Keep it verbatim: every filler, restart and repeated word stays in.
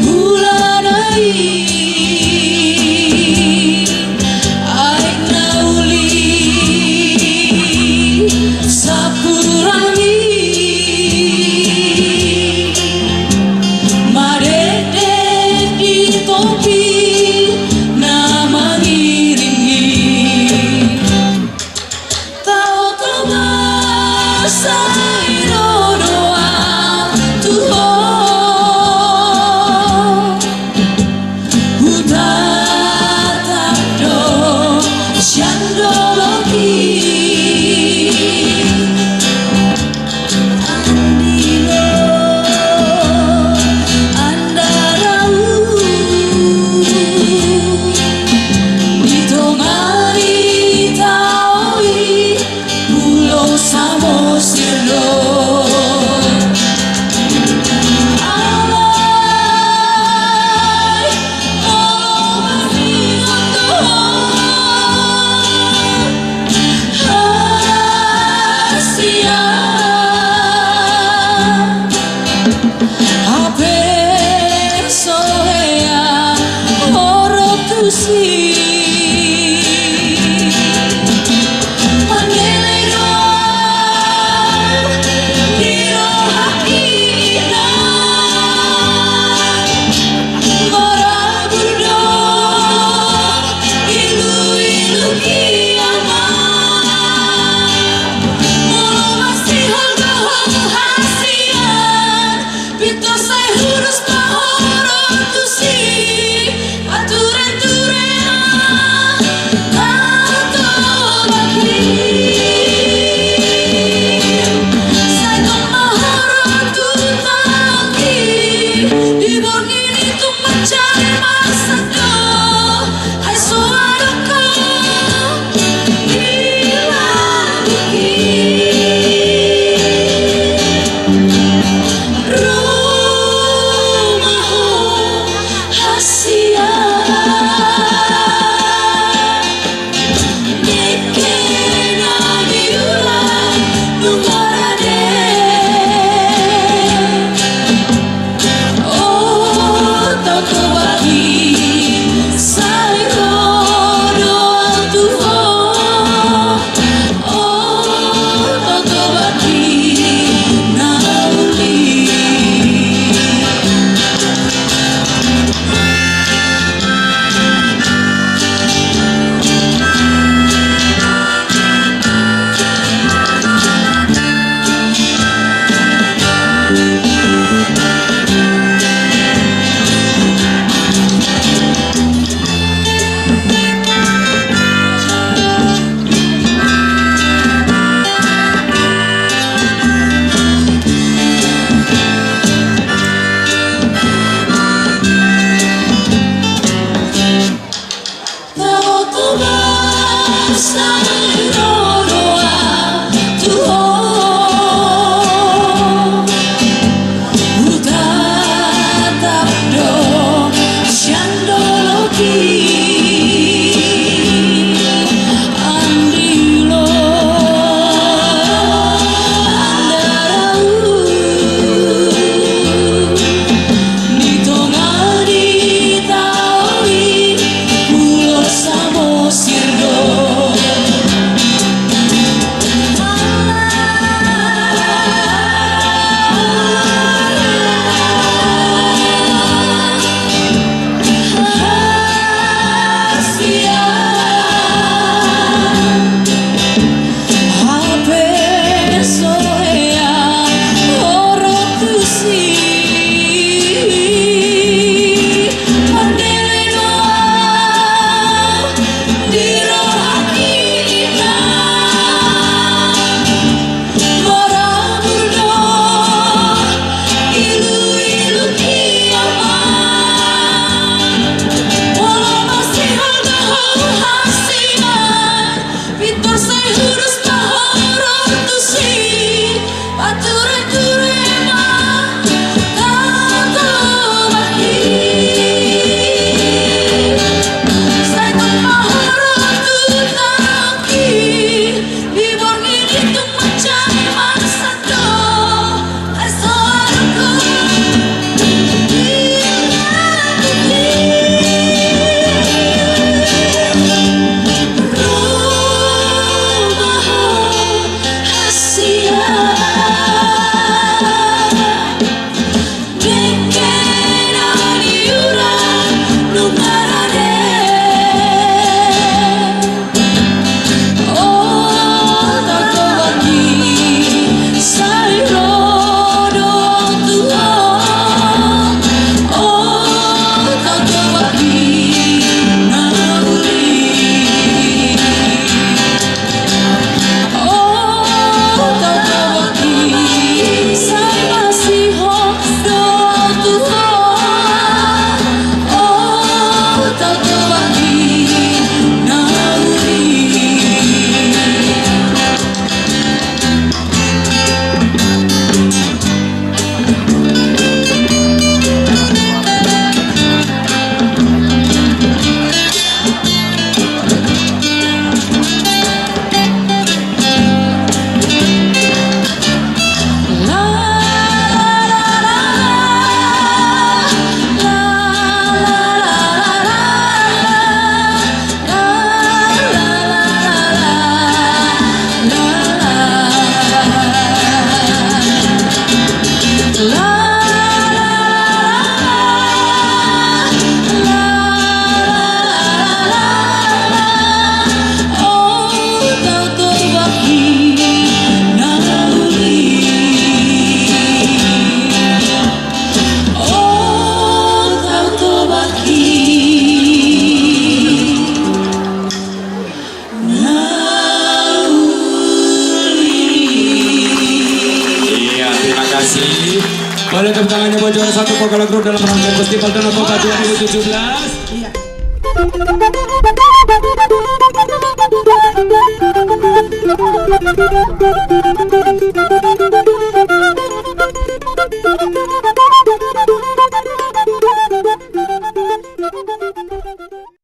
Mulana i aek na uli sapuran i, madekdek di topi na mangiring i. Tao Toba, sai ro do au tu ho. Hutatap do sian dolok i. Andi lo, andar au. Di tonga ni tao i, Pulo Samosir do. Alai molo masingot do ho, hasian. Hape so hea horong tusi. Mangelek do au di rohangki na. Marabur do iluiluki ama. Molo masihol do ho hasian, pintor sai hurus ma horong tusi. Ature ture ma tatobangi. Sai tong ma horong tu taonki. Di borngin i tung mansai masak do. Ai so adong ho di lambungki. Ro ma ho hasian. Nangkin na niula nunga rade. O, tongtong bahi, sai ro do au tu ho. O, tongtong bahi na uli. Boleh tepuk tangannya buat juara satu Vokal Group dalam rangkaian Festival Danau Toba dua ribu tujuh belas. Iya.